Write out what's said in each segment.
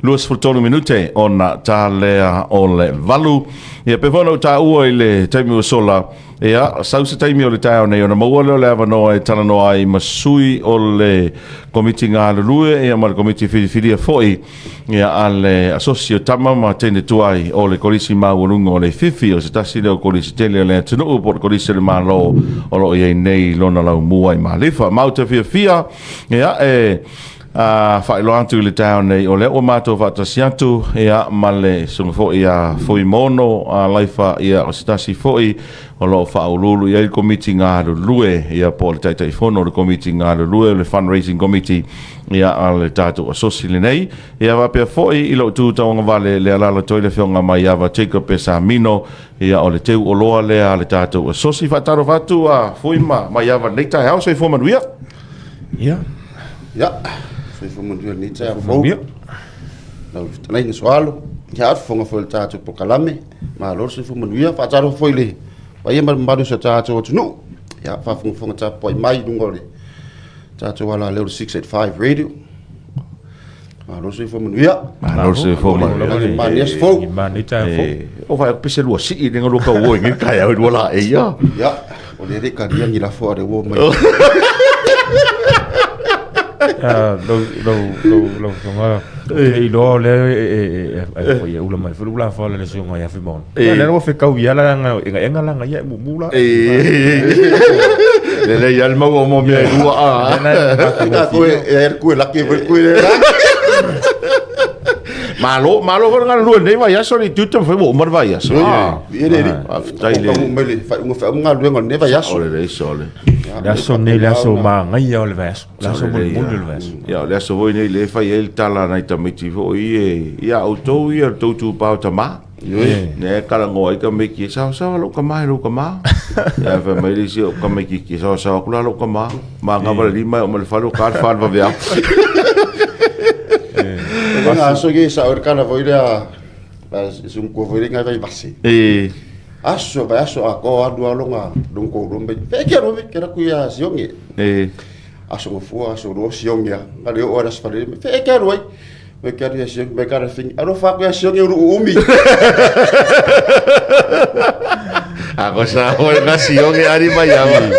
23 minute ona ta lea o le 8. Ia, pei foi ona ou taua i le taimi ua sola, ia, sau se taimi o le taeao nei ona maua lea o le avanoa e talanoa ai ma sui o le Komiti Galulue, ia, ma le Komiti Filifilia foi, ia, a le Asosi o Tama ma Teine Tuai o le Kolisi Maualuga o Leififi, o se tasi lea o kolisi tele o le atunuu po o le Kolisi o le Malo o lo o i ai nei lona laumua i Malifa. Ma ou te fiafia, ia, e faailoa atu i le taeao nei, o lea ua matou faatasi atu, ia, ma le susuga foi ia Fuimaono Laifa, ia, o se tasi foi o lo o faauluulu i ai le Komiti Galulue, ia, po o le Taitaifono o le Komiti Galulue o le Fundraising Committee, ia, a le tatou asosi lenei. Ia, faapea foi i lou tu tauagavale le alaala atu ai le Afioga Maiava Jacob Pesamino, ia, o le teu oloa lea a le tatou asosi. Faatalofa atu a Fui ma Maiava i lenei taeao, soifua manuia. Ia. Ia, soifua manuia lenei taeao fou. Lau fetalaiga Soalo, ia a fofoga foi o le tatou polokalame, malo le soifua manuia. Faatalofa foi i le paia ma le mamalu o si o tatou atunuu. Ia, faafogafoga tapuai mai i luga o le tatou alaleo o le 685 Radio. Malo le soifua manuia. Malo le soifua manuia. Manuia aso fou. Manuia taeao fou. O vai pese lua sii le lua kau oi ngi kai au lua la e ia. Ia, o le le kalia ni lafo a le uo mai. Lau lau lau lau afioga e iloa o lea e foi e ula mai foi le ula le susuga ia Fuimaono. Ia lea ua fekau ia la nga enga enga la nga ia e mumu la. Le le ia le mau o mo mea e lua a. Ta koe e er koe laki foi koe le. Malo, malo foi ngā lua nei vai aso ni tuta foi mo umar vai aso. Ia le le. Faafetai le. Mai le faaiuga faaiuga galuega o lenei vaiaso. O le leai sole. Le aso nei le aso magaia o le vaiaso. Le aso mulimuli o le vaiaso. Ia, o le aso foi nei le fai ai le tala a nai tamaiti foi e ia outou ia le tou tupao tamā. Ne kala ngoa i tamaiti e saosaoa lou tama i lou tama. Ia fai mai le isi o tamaiti e saosaoa atu la lou tama. Ma ngava le lima e o ma le fale o ka le fale vaveao. O le aso ke sa o le kala foi lea sungkua foi le ngai vai vase. Aso vai aso a ko alu alonga long ko lo mai. Fe ke ro ke ra ku ia sionge. Aso ngofua aso ro sionge ya. Ngale o ara sfale. Fe ke ro ai. Mai ke alu ia sionge mai kara fingi. Alo fa ku ia sionge uru umi. Ako sa hoi nga sionge ari mai ama.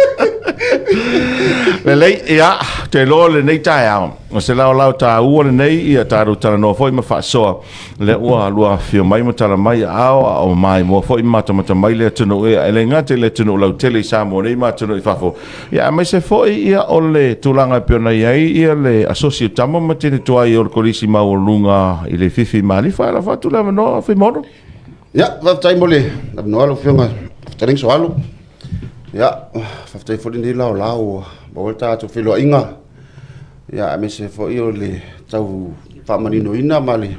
Lelei, ia, te loa lenei taeao. O se laolao taua lenei, ia tatou talanoa foi ma faasoa. Lea ua lua afifio mai ma tala mai aao a o maimoa foi ma matamata mai le atunuu, ia, e le gata i le atunuu lautele i Samoa nei ma atunuu i fafo. Ia, aemaise foi ia o le tulaga e pei ona i ai ia le asosi o tama ma teine tuai o le Kolisi Maualuga i Leififi ma Malifa. E lafo atu le avanoa Fuimaono. Ia, faafetai mo le avanoa lau Afioga Fetalaiga Soalo. Ia, faafetai foi lenei laolao ua maua le tatou feiloaiga. Ia, aemaise foi o le tau faamaninoina ma le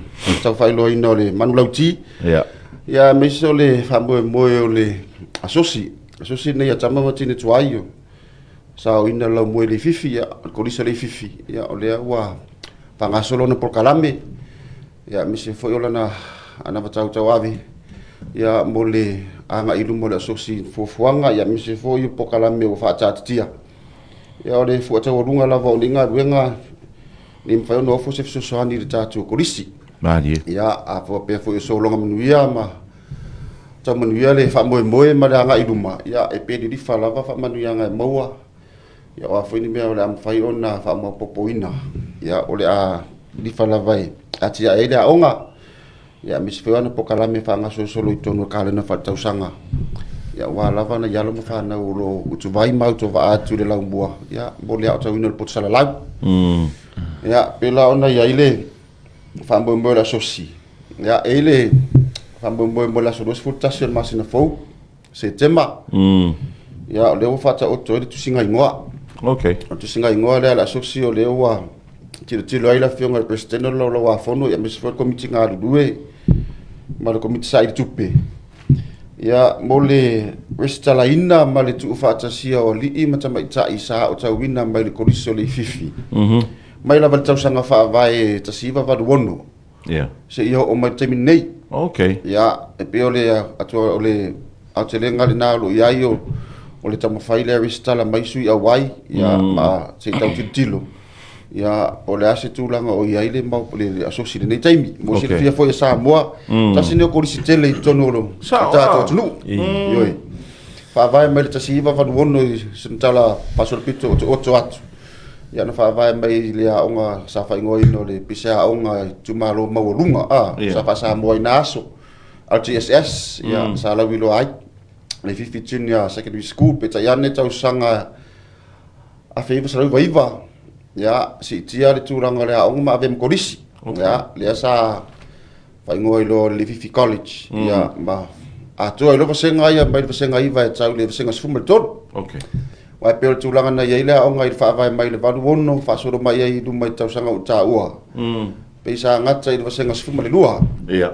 tau faailoaina o le manulauti. Ia. Ia, aemaise o le faamoemoe o le asosi, asosi lenei a tama ma teine tuai o saoina le laumua i Leififi, ia, o le Kolisi o Leififi, ia, o lea ua faagasolo lana polokalame, ia, aemaise foi o lana anavatau tauave, ia, mo le agai i luma o le asosi i fuafuaga, ia, aemaise foi o polokalame ua faataatitia. Ia, o le fua taualuga lava o nei galuega, ne i mafai ona ofo se fesoasoani i le tatou Kolisi. Malie. Ia, a faapea foi o sologa manuia ma tau manuia le faamoemoe ma le agai i luma, ia, e pe lilifa lava faamanuiaga e maua, ia, o a foi ni mea o le a mafai ona faamaopoopoina, ia, o le a lilifa lava e atiae ai le aoga. Ia, aemaise foi o ana polokalame faagasolosolo i totonu o le kalena faaletausaga, ia, aua lava nai alo ma fanau o lo o utuvai ma autovaa atu i le laumua, ia, mo le aotauina o le poto salalau. Ia, pei la ona i ai le faamoemoe o le asosi, ia, e i ai le faamoemoe mo le aso 21 o le masina fou, Setema. Ia, o lea ua faataoto ai le tusiga igoa. O le tusiga igoa lea a le asosi o lea ua tilotilo ai le Afioga i le Peresetene o le Laulau-a-Fono, aemaise foi le Komiti Galulue ma le Komiti Saili Tupe, ia, mo le resitalaina ma le tuufaatasia o alii ma tamaitai sa aotauina mai le Kolisi o Leififi, mai lava i le tausaga faavae 1986 seia oo mai i le taimi lenei. Ia, e pei o le atu o le aotelega lena o lo o i ai o le taumafai lea e resitala mai sui auai, ia, ma se i tau tilotilo. Ia, o le a se tulaga o i ai le mau, le, le asosi i lenei taimi. Mo okay. silafia foi e Samoa, tasi nei o kolisi tele i totonu o lo tatou atunuu. Ioe. Faavae mai le 1986 i Senatala Faasolopito Otooto atu. Ia na faavae mai i le aoga sa faaigoaina o le pise aoga itumalo maualuga, a, yeah. Sa faasamoa i na aso. LTSS, ia, sa lauiloa ai. Leififi Junior Secondary School, peitai ane tausaga 1999, ia, siitia le tulaga o le aoga ma avea ma kolisi. Okay. Ia, lea sa faaigoa ai loa o le Leififi College. Ia, ma atoa ai loa vasega ia mai le vasega 9 e tau i le vasega 13. Okay. Aua e pei o le tulaga na i ai le aoga i le faavae mai le 86 faasolo mai ai i luma i tausaga ua taua. Pei sa gata i le vasega 12. Ia.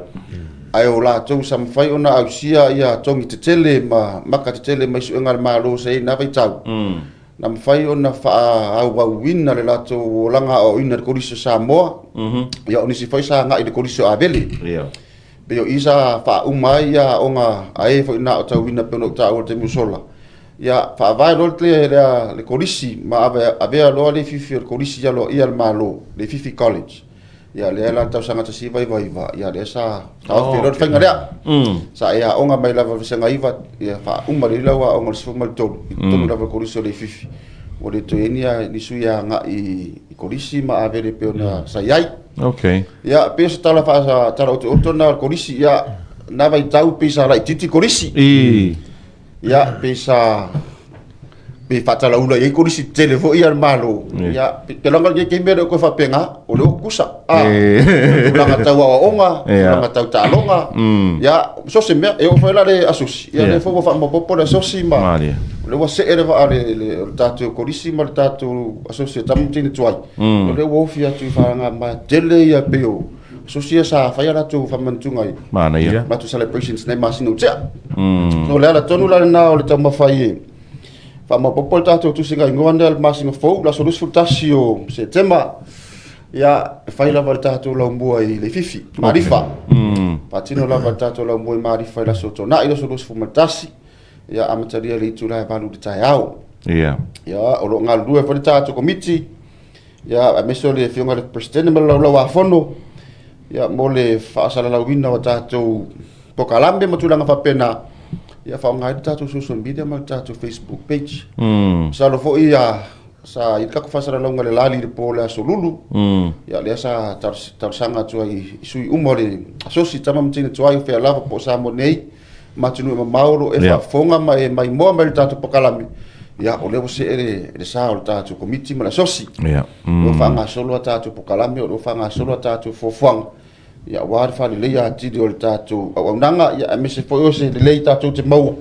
Ae o latou sa mafai ona ausia ia togi tetele ma maka tetele mai suega a le Malo sa i ai i na vaitau. Na mafai ona faaauauina le latou olaga aoaoina i le Kolisi o Samoa. Ia o nisi foi sa agai i le Kolisi o Avele. Ia. Pei o i sa faauma ai ia aoga a e foi na aotauina pei ona ou taua i le taimi ua sola. Ia faavae loa le, le, le kolisi ma ave, avea loa Leififi o le kolisi aloaia a le Malo, Leififi College. Ia lea la tausaga 1999, ia lea sa taofi oh, loa le faiga lea. Sa e aoga mai lava vasega 9, ia faauma lelei lau aoga i le 13 i totonu lava o le kolisi o Leififi. Ua le toe i ai ni, ni sui agai i kolisi ma Avele pei ona sa i ai. Okay. Ia, pei o se tala faa tala otooto na o le kolisi, ia, na vaitau pei sa laitiiti kolisi. I. Ia, pei sa pe faatalaula i ai kolisi tetele foi ia a le Malo. Ia, te laga lenei taimi e le o toe faapena, o lea ua tutusa. Ah, tulaga tau aoaoga, tulaga tau taaloga, ia, so o se mea, e oo foi la le asosi, ia lea foi ua faamaopoopo le asosi ma o lea ua see le vaa o le tatou kolisi ma le tatou asosi a tama ma teine tuai, o lea ua ofi atu i Fagama tele ia pei o asosi ia sa fai a latou faamanatuga i Manaia. latou celebrations nei masina ua tea. O le ala tonu la lena o le taumafai e faamaopoopo le tatou tusiga igoa lea i le masina fou, le aso 21 o Setema. Ia, e fai lava le tatou laumua i Leififi, Malifa. Faatino lava le tatou laumua i Malifa i le aso Toonai, le aso 21. Ia, amatalia i le itula e 8 i le taeao. Ia. Ia, o lo o galulue foi le tatou komiti, ia, aemaise o le Afioga i le Peresetene ma le Laulau-a-Fono, ia, mo le faasalalauina o tatou polokalame ma tulaga faapena, ia faaaoga ai le tatou social media ma le tatou Facebook page. Masalo foi ia, sa i ai le tatou faasalalauga i le lali i le po o le Aso Lulu, ia lea sa talosaga atu ai i sui uma o le asosi, tama ma teine tuai o fea lava po o Samoa nei, ma atunuu e mamao o lo o e faafofoga ma e maimoa mai i le tatou polokalame, ia o lea ua see le sa o le tatou komiti ma le asosi. O lo o faagasolo a tatou polokalame, o lo o faagasolo a tatou fuafuaga, ia aua le faaleleia atili o le tatou auaunaga, ia aemaise foi o se lelei tatou te maua,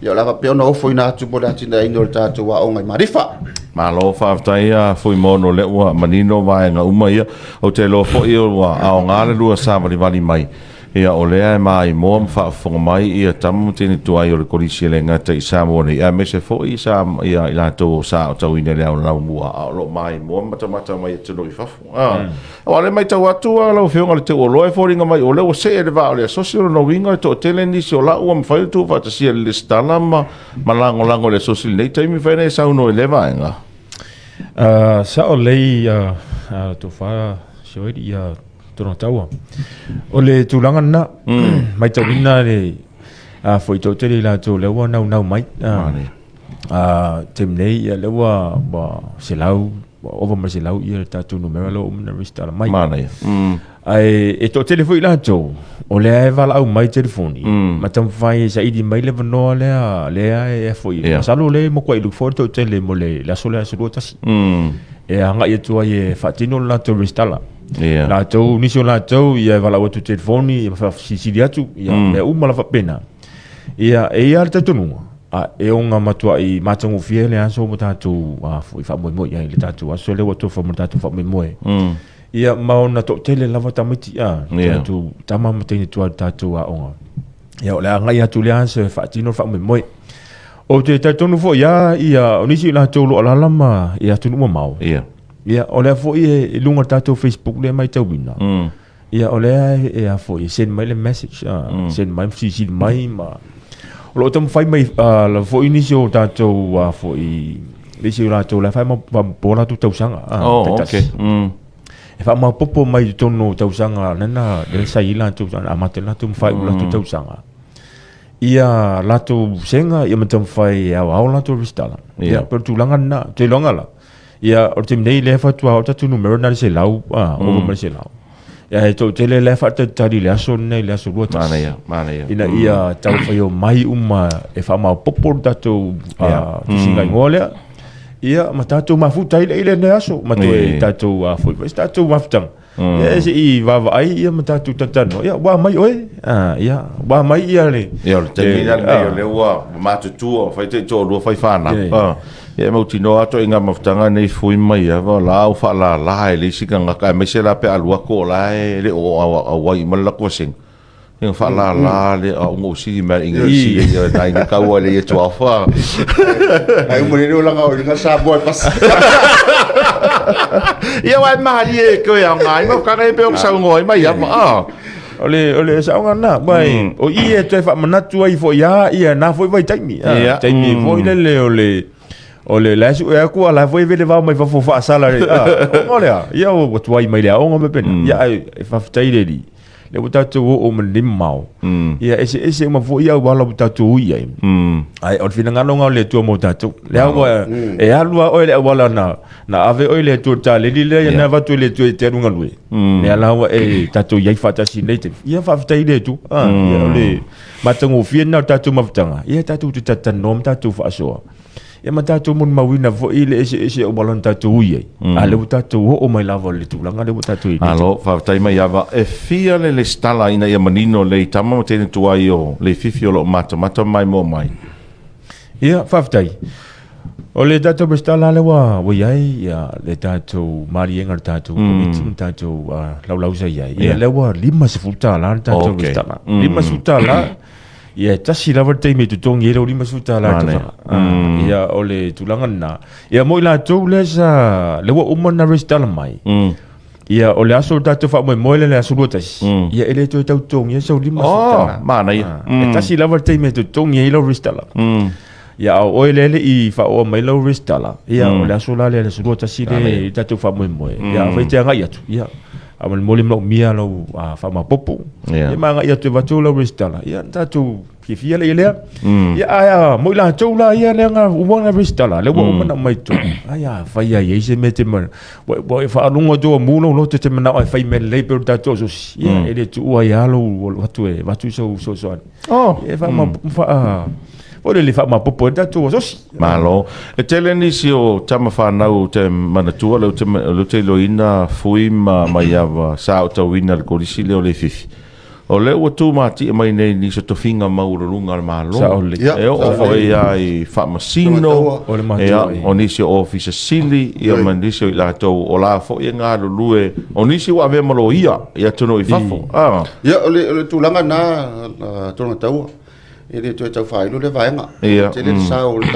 ia o le a faapea ona ofoina atu mo le atinaeina o le tatou aoga i Malifa. Malo faafetai a Fuimaono, o lea ua manino vaega uma ia. Ou te iloa foi ua aoga le lua savalivali mai. Ia, o lea e maimoa ma faafofoga mai ia tama ma teine tuai o le Kolisi e le gata i Samoa nei, aemaise foi sa ia i latou o sa aotauina i le ao laumua, a o lo o maimoa ma matamata mai atunuu i fafo. Ah. Aua o lea e matau atu a lau Afioga i le Teuoloa e foliga mai o lea ua see le vaa o le asosi, o lona uiga e toatele nisi o lau ua mafai ona tuufaatasia i le lesitala ma ma lagolago i le asosi i lenei taimi fai na e saunoa i lea vaega. Sao lelei tofa Sioeli ia tona taua. O le tulaga lena, matauina le foi toatele i latou lea ua naunau mai. Taimi nei, ia lea ua 100, ua ova ma le 100 ia le tatou numera lea ua uma ona resitala mai. Manaia. Ae e toatele foi i latou o lea e valaau mai telefoni ma taumafai e saili mai le avanoa lea lea e foi. Masalo o lea e matuai look forward toatele mo le aso lea, aso 21. E agai atu ai e faatino le latou resitala. Latou, nisi o latou ia e valaau atu i telefoni, ia faasilisili atu, ia mea uma lava faapena. Ia, e i ai lava le talitonuga, a, e ona matuai matagofie le aso ua tatou foi faamoemoe i ai, le tatou aso lea ua tofa mo le tatou faamoemoe. Ia, ma ona toatele lava tamaiti, a, tatou tama ma teine tuai i le tatou aoga. Ia, o le agai atu i lea aso e faatino le faamoemoe. Ou te talitonu foi lava, ia, o nisi o latou o lo o alaala ma i atunuu mamao. Ia, o lea foi e i luga o le tatou Facebook lea e matauina. Ia, o lea e a foi, e send mai le message, send mai, fesilisili mai ma o lo o taumafai mai lava foi nisi o tatou a foi le isi o latou la e faamaopoopo o latou tausaga, Oh, taitasi. okay. E faamaopoopo mai i totonu o tausaga lena lea sa i ai latou, na amata ai latou ma faaiu latou tausaga. Ia latou sega ia ma taumafai e aoao latou resitala. Ia, pei o le tulaga lena. Ou te iloaga la, ia o le taimi nei lea faatoa o tatou numera na o le 100, ova ma le 100. Ia e toatele la e faatalitali i le aso lenei, le aso 21. Manaia, manaia. Ina ia taumafai omai uma e faamaopoopo le tatou tusiga igoa lea. Ia ma tatou mafuta ai i lenei aso ma toe tatou foi foi se tatou mafutaga. Ia se i vaavaai ia ma tatou talatalanoa. Ia ua mai oe. Ia ua mai ia le Ia o le taimi la lenei o lea ua matutua fai te toalua fai fanau. Ia e mautinoa atu i ngā mafutaga nei fui mai ava o la au faalala e le isi tagata aemaise la pe a alu atu o la e le o auai uma le latou vasega. Ia faalala le au ngo sili mai English ia nai na kaua le ia tuafa. Ai uma le langa o linga Samoa e pasi. Ia wai mahalie e koe au ngai ma kanga e pe o sau ngoi mai ava. Ah. O le saoga lena, aua o i e toe faamanatu ai foi lava ia na foi vaitaimi. Taimi foi lele o le o le la e sue atu a la foi e vele vao mai fafo faasala le ona o lea, ia ua tuai mai le aoga ma pena. Ia ae e faafetai le Alii, lea ua tatou oo ma lenei mamao. Ia eseese uma foi auala ua tatou ui ai. Ae o le finagalo lena o le Atua mo tatou. Lea ua e alu lava oe i le auala na Na ave oe i le Atua i le taleni lea, ia na avatu e le Atua e te alu galue. Lea la ua e tatou i ai faatasi i lenei taimi. Ia faafetai i le Atua. Ah, ia o le matagofie lena o le tatou mafutaga. Ia tatou te talatalanoa ma tatou faasoa. Ia ma tatou molimauina foi le eseese o auala na tatou ui ai. A lea ua tatou oo mai lava i le tulaga lea ua tatou i ai nei. Malo, faafetai Maiava. E fia le lesitala ina ia manino lelei tama ma teine tuai o Leififi o lo o matamata ma maimoa mai? Ia, faafetai. O le tatou resitala lea ua, ua i ai ia, le tatou maliega o le tatou komiti ma le tatou laulau sa i ai. Ia, lea ua $50 le tatou Okay. resitala. $50, ia, e tasi lava le taimi e totogi ai lau $50 i le tausaga. Ia, o le tulaga lena. Ia, mo i latou lea sa, lea ua uma ona resitala mai, Ia, o le aso o le tatou faamoemoe lea, le aso 21, ia e le toe tau totogia sau $50. Oh, manaia. E tasi lava le taimi e totogi ai lau resitala. Ia, a o oe lea e le i faaoo mai lau resitala, ia, o le aso la lea, le aso 21 lea i le tatou faamoemoe. Ia, afai e te agai atu, ia, faamolemole manaomia lau faamaopoopo. Ia, ma agai atu e avatu lau resitala, ia, na tatou Fiafia lea lea. Ia ae a mo i latou la ia lea nga ua na resitala lea ua uma na mai totonu. Ai a fai ai ai se mea te mana. Ua ua e faalogo atu ua mu lou loto e te manao e fai mea lelei pei o le tatou asosi. Ia e le tuua ai lava lou alu atu e avatu sou fesoasoani. Oh. Ia e faama faa foi lele faamaopoopo ai le tatou asosi. Malo. E tele nisi o tama fanau ou te manatua lea ou te lea ou te iloaina Fui ma Maiava sa aotauina i le kolisi lea o Leififi. O lea ua tumatie mai nei nisi o tofiga maualuluga a le Malo. Sao lelei. Ia, E oo sao foi lelei. lava i faamasino, O le matua, ia, ia. o nisi o Ofisa Sili, ia ma nisi o i latou o la foi e galulue, o nisi ua avea ma loia i atunuu i fafo. Ah. Ia, o le tulaga lena, Tologataua, e le toe tau faailo lea vaega. Ia, E tele le sao o le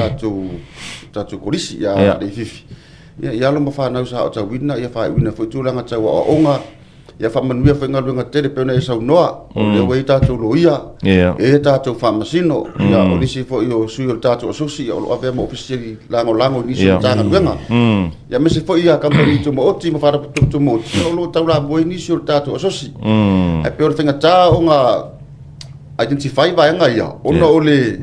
tatou Kolisi ia Leififi. Ia, i alo ma fanau sa aotauina, ia faaiuina foi tulaga tau aoaoga, Ia faamanuia foi galuega tele pei ona e saunoa, o lea ua i ai tatou loia, e i ai tatou faamasino, ia o nisi foi o sui o le tatou asosi o lo o avea ma Ofisa Sili Lagolago i nisi o Matagaluega. Ia aemaise foi ia kamupani tumaoti ma faalapotopotoga tumaoti o lo o taulamua ai nisi o le tatou asosi. Ae pei o le faigata ona identify vaega ia ona o le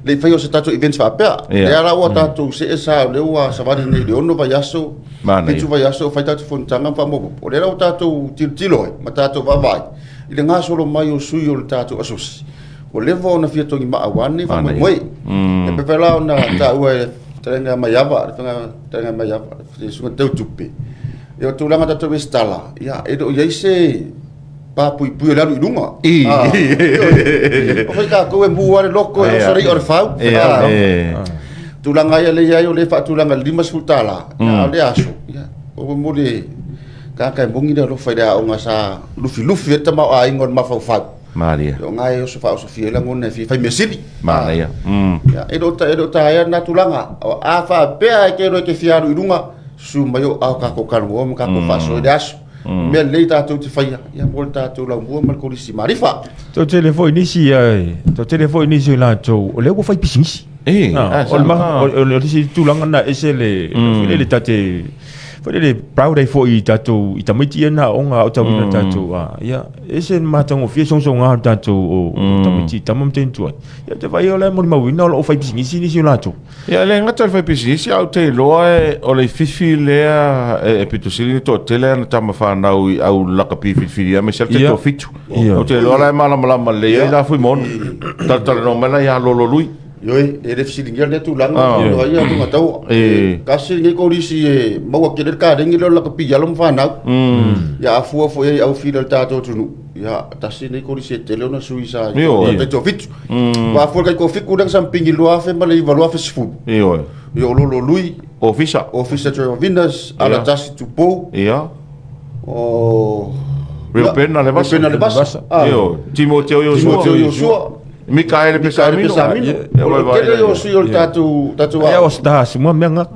le i faia o se tatou events faapea. Lea la ua tatou see sa o lea ua savali nei i le 6 vaiaso, 7 vaiaso o fai tatou fonotaga ma faamaopoopo. O lea la ua tatou tilotilo ai ma tatou vaavaai i le gasolo mai o sui o le tatou asosi ua leva ona fia togimaa aua lenei faamoemoe. E pei foi la ona taua e le fetalaiga ia Maiava, le fetalaiga ia Maiava, le susuga Teutupe, ia o tulaga tatou resitala, ia e le o i ai se papuipui o le alu i luga. O foi tatou e mu lava le loto, e oso le i'a o le fau. Tulaga ia lea e i ai, o lea e faatulaga i le $50, a o lea aso, ia, ua momoli e tagata e moni le alofa i le aoga sa lufilufi ai le tamaoaiga o le mafaufau. Malie. O lena e oso faaosofia ai lagona e fia fai mea sili. Manaia. Ia, e le o taea lena tulaga. A faapea e te iloa e te fia alu i luga, susu mai ou ao tatou talanoa ma tatou faasoa i le aso. Mea lelei tatou te faia ia mo le tatou laumua ma le kolisi maarifa. Toatele foi nisi, toatele foi nisi o i latou o lea ua fai pisinisi. E, o le o le isi tulaga na ese le foi lele ta te foi lele proud ai foi i tatou i tamaiti ia na aoga aotauina tatou a ia ese le matagofie sogasoga o tatou o tamaiti tama ma teine tuai. Ia te vaai o la e molimauina o lo o fai pisinisi nisi o latou. Ia, e le gata i le fai pisinisi, ae ou te iloa e, o le fifi lea e, e pito sili le toatele ana tama fanau i au lakapi filifili aemaise le taitoafitu. Ou te iloa la e malamalama lelei ai la Fuimaono. Talatalanoa mai la ia Lololui. Ioe, e le fesiligia lea tulaga, ah. O ai atu tau. E kasi nei kolisi e maua kele le kalegi lea o le lakapi i alo ma fanau. Ia afua foi ai au fila le tatou atunuu. Ia tasi nei kolisi e tele ona sui sa i taitoafitu. Ua afua le taitoafitu lea na sampingi 2009 2010. Ioe. Ia o Lololui, Ofisa. Ofisa Trevor Venus, Alatasi Tupou. Ia. O Reuben Alevasa. Reuben Alevasa. Ioe. Timoteo Iosua. Timoteo Iosua. Mikaele Pesamino. Pesamino. O le tele o sui o le tatou tatou Ia o stars mo mea nga.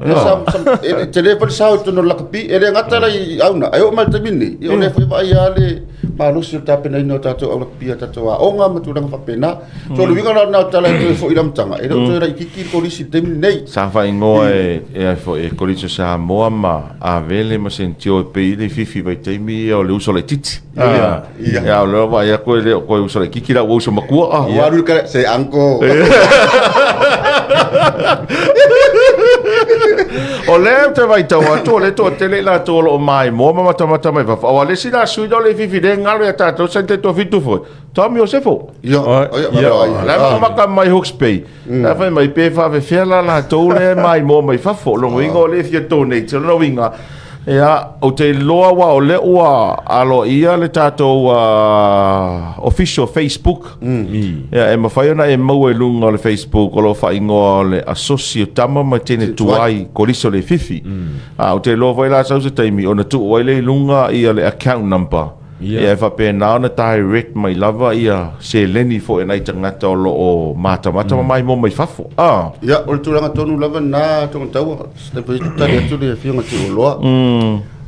E tele foi le sao i totonu o le lakapi, e le gata la i auna, ai oo mai le taimi lenei, ia o lea foi e vaai lava le malosi o le tapenaina o tatou au lakapi a tatou aoga ma tulaga faapena. So o le uiga la lena o le tala e toe foi i le amataga, e le o toe laitiiti le kolisi i le taimi lenei. Sa faaigoa e e ai foi e Kolisi o Samoa ma Avele ma Senitio e pei le fifi vaitaimi ia o le uso laitiiti. Ia. Ia o lea vaai atu e le o toe uso laitiiti la ua uso matua. Ah. Ua alu le se anko. O lea ou te vaitau atu, o lea toatele i latou o lo o maimoa ma matamata mai fafo. Aua o le isi la sui lea o le fifi le galo ia tatou sa te toafitu foi. Tommy Iosefo. Ia, ia, La e matamata mai Hawke's Bay. La fai mai pe faafefea la latou lea e maimoa mai fafo. O lona uiga o lea e fia donate. O lona uiga, ia, ou te iloa aua o lea ua aloaia le tatou official Facebook. Ia, e mafai ona e maua i luga o le Facebook o lo o faaigoa o le Asosi o Tama ma Teine Tuai Kolisi o Leififi. A, ou te iloa foi la sau se taimi ona tuu ai lea i luga ia le account number. Ia e faapena ona direct mai lava ia seleni foi a nai tagata o lo o matamata ma maimoa mai fafo. Ah. Ia, o le tulaga tonu lava lena Togataua, se taimi foi tali atu le Afioga Tuioloa.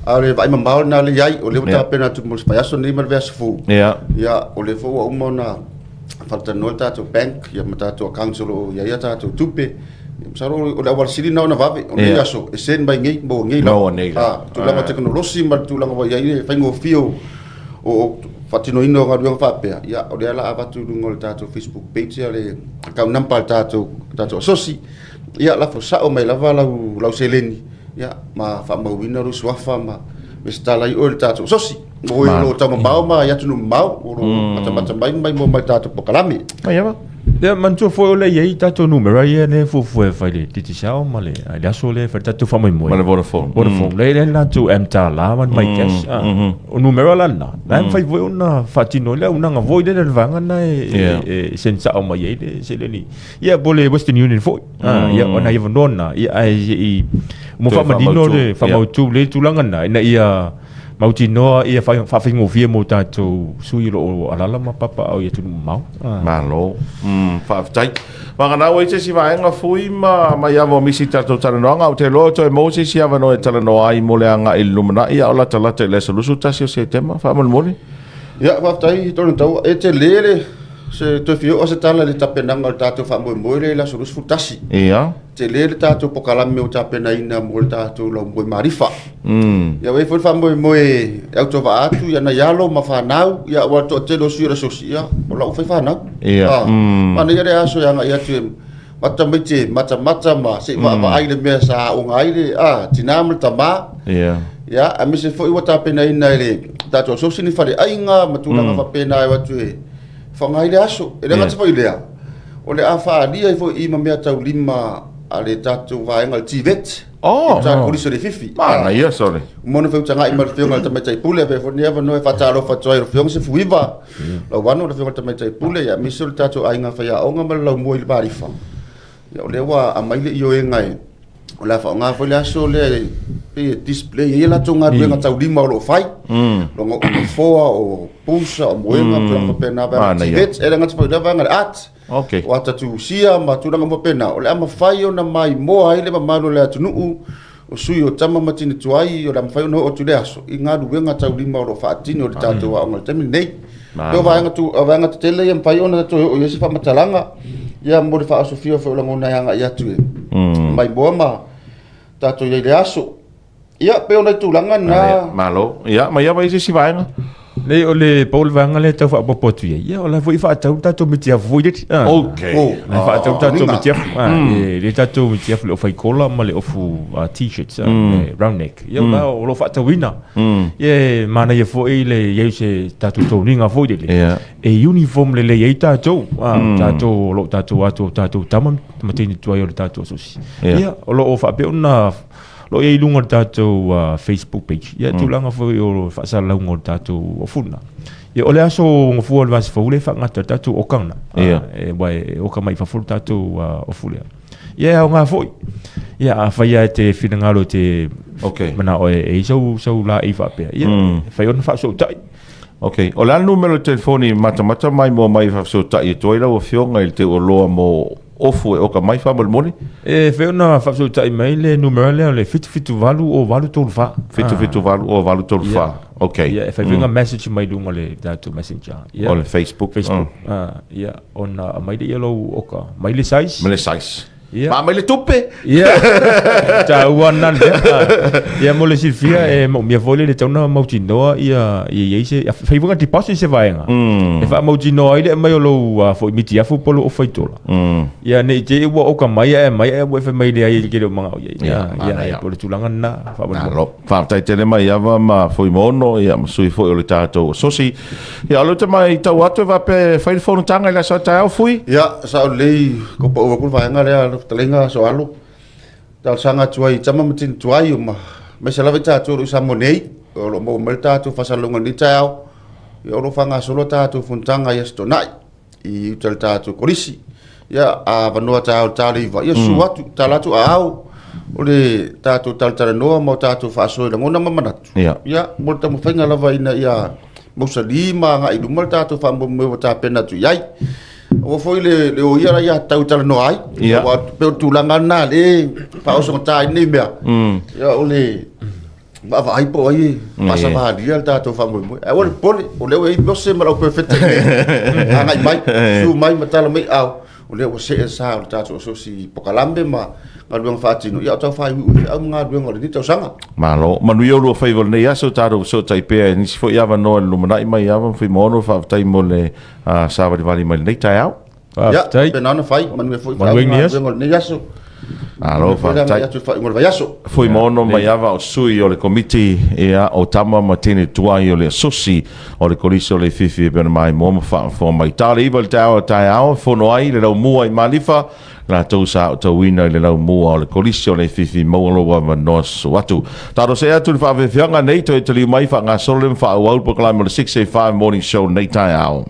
A o le vaai mamao lena lea i ai, o lea ua tapena atu mo le vaiaso lenei ma le vaiaso fou. Ia. Ia, o lea foi ua uma ona faatanoa le tatou bank ia ma tatou accounts o lo o i ai a tatou tupe. Masalo o le auala sili lena ona vave, o lenei aso e send mai nei, maua nei lava. Maua nei lava. Ah, tulaga o tekonolosi ma le tulaga ua i ai le faigofie o o faatinoina o galuega faapea, ia o lea o le a avatu i luga o le tatou Facebook page ia le account number a le tatou tatou asosi. Ia lafo sao mai lava lau lau seleni, ia ma faamauina lou suafa ma resitala ai oe i le tatou asosi. O oe o lo o taumamao ma i atunuu mamao, o lo o matamata mai ma maimoa mai i le tatou polokalame. Mai ava. Ia, manatua foi o lea e i ai tatou numera ia lea e fuafua e fai le Digicel ma le, le aso lea e fai le tatou faamoemoe. Ma le Vodafone. Vodafone. Lea e i ai le latou M-Tala ma le MyCash. Ah, O numera la lena, la e mafai foi ona faatino ai le auaunaga foi lele a le vaega lena e e send sao mai ai le seleni. Ia, po o le Western Union foi. Ah, ia, o nai avanoa lena, ia, ae se i mo Toe faamanino faamautu. le faamautu le tulaga lena, ina ia mautinoa ia faafaigofie mo tatou sui o lo o alaala ma papaaao i atunuu mamao. Malo. Faafetai. Vagana ua i se isi vaega fui ma mai ava o misi i tatou talanoaga. Ou te iloa toe maua se isi avanoa e talanoa ai mo le agai i le lumanai, a o latalata i le aso 21 o Setema. Faamolemole. Ia, faafetai Tony Taua. E tele le se toe fia oo se tala i le tapenaga o le tatou faamoemoe lea i le aso 21. Ia. Tele le tatou polokalame ua tapenaina mo le tatou laumoe maarifa. Ia ua i ai foi le faamoemoe e autovaa atu ia nai alo ma fanau, ia aua le toatele o sui o le asosi, ia o lau fai fanau. Ia. Manaia le aso e agai atu e mata tamaiti e matamata ma se i vaavaai i le mea sa aoga ai le tina ma le tama. Ia. Ia, aemaise foi ua tapenaina e le tatou asosi ni faleaiga ma tulaga faapena e o atu e faaaoga ai le aso. E le gata foi i lea, o le a faaalia ai foi i i ma meataulima a le tatou vaega o le TVET. Oh. I le Kolisi o Leififi. Manaia sole. Uma ona feutagai ma le Afioga i le Tamaitai Pule, avea foi lenei avanoa e faatalofa atu ai i le Afioga Sefuiva, Lauano, le Afioga i le Tamaitai Pule, ia aemaise o le tatou aiga faiaoga ma le laumua i le Maarifa. Ia o lea ua aumai le ioega e o le a faaaoga foi le aso lea e pei e display ai a latou galuega taulima o lo o fai. Loga o nofoa, o pusa, o moega, tulaga faapena, vaega Manaia. TVET, e le gata foi i lea vaega le art. Okay. O ata tuusia ma tulaga uma faapena, o le a mafai ona maimoa ai le mamalu o le atunuu, o sui o tama ma tine tuai, o le a mafai ona oo atu i le aso i galuega taulima o lo o faatino e le tatou aoga i le taimi lenei. Pei o vaega tu, o vaega tetele ia e mafai ona toe oo i ai se faamatalaga. Ia mo le faaosofia foi o lagona e agai atu e maimoa ma tatou i ai i le aso. Ia, pei o nai tulaga na. Malo. Ia, mai ava i se isi vaega. Nei o le pau le vaega lea e tau faaopoopo atu i ai. Ia, o la foi e faatau le tatou mitiafu foi lele. Ah. Okay. Oh. La e faatau le tatou mitiafu. Ah, e le tatou mitiafu le ofu faikola ma le ofu t-shirts, le round neck. Ia, o la o lo o faatauina. Ia, e manaia foi le i ai o se tatou toniga foi lele. Ia. E uniform lelei ai tatou. Ah, tatou o lo o tatou atu o tatou tama ma teine tuai o le tatou asosi. Ia, o lo o faapea ona lo o i ai i luga o le tatou Facebook page, ia tulaga foi o le faasalalauga o le tatou ofuna. Ia, o le aso gafua o le vaiaso fou lea e faagata ai le tatou oka lena. Aua e oka mai fafo le tatou ofu lea. Ia, e aoga foi. Ia, afai lava e te finagalo e te manao e i ai sau laei faapea, ia, e fai ona faafesootai. Ok. O le a le numera o le telefoni matamata maimoa mai e faafesootai atu ai lau Afioga i le teuoloa mo ofu e oka mai faamolemole? E fai ona faafesootai mai le numera lea o le 778 o 834. 778 o 834. Ok. Ia, e fai foi ona message mai luga o le tatou messenger. Ia. O le Facebook. Facebook. Ia, ona aumai lea lou oka, mai le size. Ma le size. Ia. Ma aumai le tupe. Ia, taua lena le mea. Ia, mo le silafia, e maumia foi le tatau ona mautinoa ia i ai se, fai foi na deposit se vaega. E faamautinoa ai le aumai o lou foi mitiafu po o lou ofaitola. Ia, ne i te i ua oka mai ae aumai ae ua e fai mai leai e te le o manao i ai. Ia, Ia, ia, po o le tulaga lena, faamolemole. Malo. Faafetai tele Maiava ma Fuimaono, ia, ma sui foi o le tatou asosi. Ia, o lea ou te matau atu e faapea e fai le fonotaga i le aso a taeao, Fui? Ia, sao lelei, ua pau atu le vaega lea lau fetalaiga Asoalo. Talosaga atu ai i tama ma tini tuai ma aemaise lava i tatou o lo o i Samoa nei, o lo o maua mai le tatou faasalalauga i lenei taeao. Ia, o lo o faagasolo a tatou fonotaga i Aso Toonai i uta i le tatou kolisi. Ia, a avanoa taeao i le ta o le 9, ia susu atu, tala atu aao o le tatou talatalanoa ma o tatou faasoa i lagona ma manatu. Ia. Ia, mo le taumafaiga lava ina ia mausali ma agai i luma le tatou faamoemoe ua tapena atu i ai. Aua foi le, le o ia la ia tau talanoa ai. Ia. Aua pei o le tulaga lena le faaosogata ai nei mea. Ia, o le vaavaai po o ai e faasavalia le tatou faamoemoe. Ae aua le popole, o lea ua i ai Mose ma le au perofeta i inei. Agai mai, susu mai ma tala mai aao, o lea ua see le sa o le tatou asosi i polokalame ma galuega faatino, ia o tau faaiuiu ai feau ma galuega o lenei tausaga. Malo. Manuia o lua faiva o lenei aso, tatou fesootai pea i nisi foi avanoa i le lumanai Maiava ma Fuimaono, faafetai mo le savalivali mai i lenei taeao. Faafetai. Ia, pena ona fai, manuia foi Manuia lenei aso. galuega o lenei aso. Malo, faafetai. Atu i le faaiuga o le vaiaso. Fuimaono Maiava o sui o le komiti ia, o tama ma teine tuai o le asosi o le Kolisi o Leififi e pei ona maimoa ma faafofoga mai. Ta le 9 i le taeao o taeao e fono ai le laumua i Malifa, latou sa aotauina i le laumua o le Kolisi o Leififi maua lou avanoa susu atu. Tatou see atu i le faafeafeaga nei, toe taliu mai faagasolo le ma faaauau le polokalame o le 6 a 5 Morning Show nei taeao.